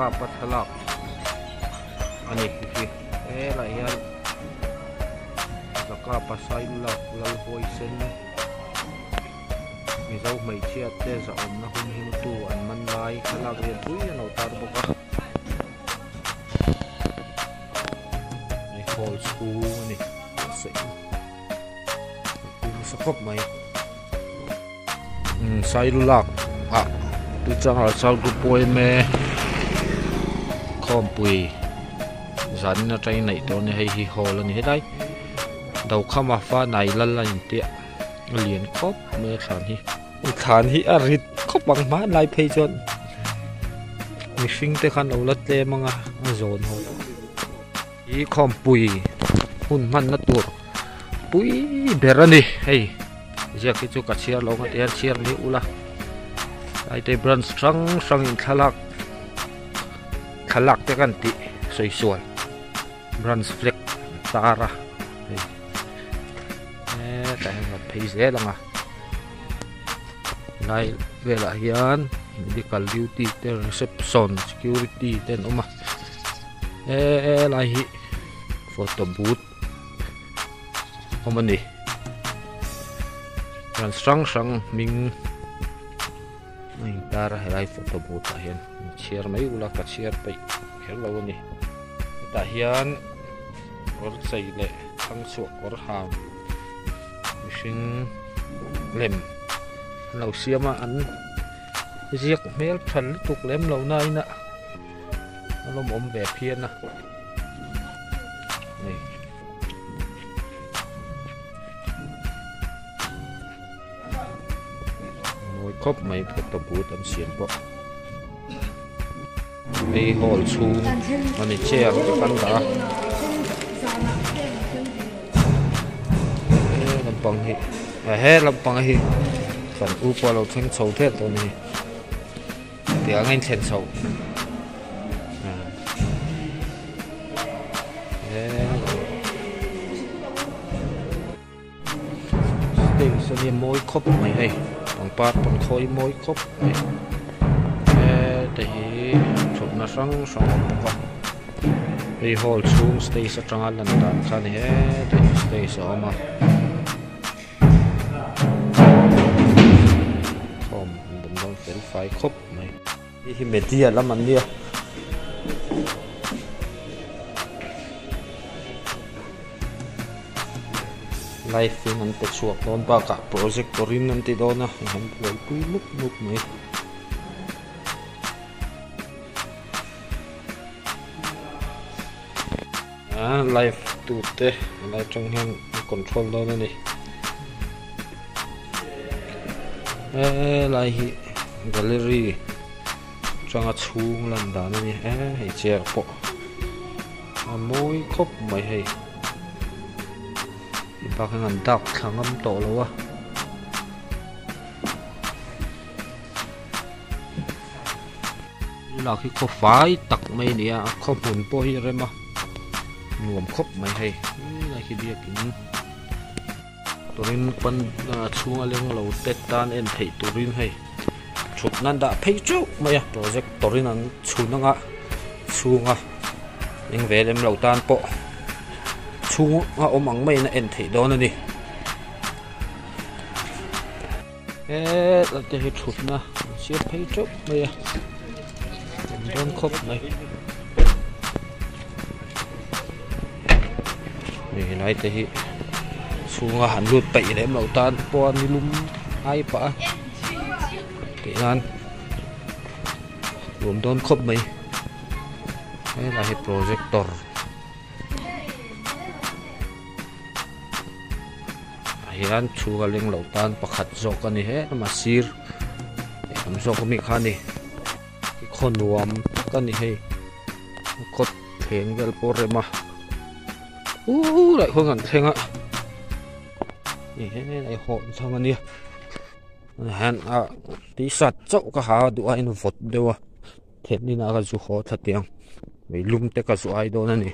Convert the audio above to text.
Zakapa thlalak a ni hi helaiah hian Zakapa sailak Lalhuaisen Mizo hmeichhia te zahawmna hun himtu an man lai thlalak lian pui an lo tar bawk a hei hall chhung a ni nasa khawp mai umm sailulak ah tuichang ralsal group yma khawmpui zanin atangin neih tawh a ni hei hi hall a ni helai Dokhama Fanai lal a intiah a lian khawp mai a thlan hi thlan hi a rit khawp ang hmanlai phei chuan mihring te khan lo la tlem ang a a zawn ho hi khawmpui hun hmanna tur pui ber a ni hei ziak hi chu ka chhiar lo ang a ti hian chhiar mai ula aite branch hrang hrang in thlalak thlalak te kan tih sawi sual branch flag an tar a hei hetah hian kan phei zel ang a helai velah hian medical duty te reception security te an awm a helai hi photo booth awm a ni branch hrang hrang hming a intar a helai photo booth ah hian chhiar mai ula ka chhiar peih kher lo a ni hetah hian kawr chei leh thangchhuah kawr ha mihring lem an lo siam a an ziak hmel tha lutuk lem lo na in a a lawmawm ve phian a hei. Mawi khawp mai photo booth an siam pawh hei hall chhung a ni chair vek an dah a he lampang hi he lampang hi kan u pawh a lo thleng chho tep tawh a ni. Tiang a inthlen chhoh stage a nia mawi khawp mai hei pangpar pawn khawi mawi khawp mai heta hi thutna hrang hrang a awm bawk a hei hall chhung stage atanga lan dan kha a ni heta hi stage a awm a. Khawm an dawm dawn fel fai khawp mai. Hei hi media lam an nia. Live in an pe chhuak dawn bakah projector in an ti dawn a an buaipui mup mup mai. A live tu te helai atang hian an control dawn a ni helai hi gallery atanga chhung lan dan a ni e hei chair pawh a mawi khawp mai hei bak hian an dak thla ngam tawh lo a. Lak hi khaw fai tak mai a ni a a khaw hmun pawh hi a rem a nuam khawp mai hei helai khi biakin turin pawn chhunga leng lo te tan en theih turin hei thutna an dah phei teuh mai a projector in an chhun anga chhunga eng ve lem lo tan pawh chhunga awm ang maiin a en theih dawn a ni. Hetlai te hi thutna an siam phei teuh mai a an dawn khawp mai hei helai te hi chhunga han lut peih lem loh tan pawh a nilum ai pah a tih nan nuam dawn khawp mai helai hi projector. Ah hian chhunga leng loh tan pakhat zawk a ni he a sir lehlam zawk ami kha a ni khaw nuam tak a ni hei kawt thleng vel pawh a rem a uuh laih khaw kan thleng a ni he hei hawh chhang a nia hian a t shirt chauh ka ha a duh a in vawt deuh a. Thehnin a ka zu haw thla tiang mei lum te ka zu ai dawn a ni.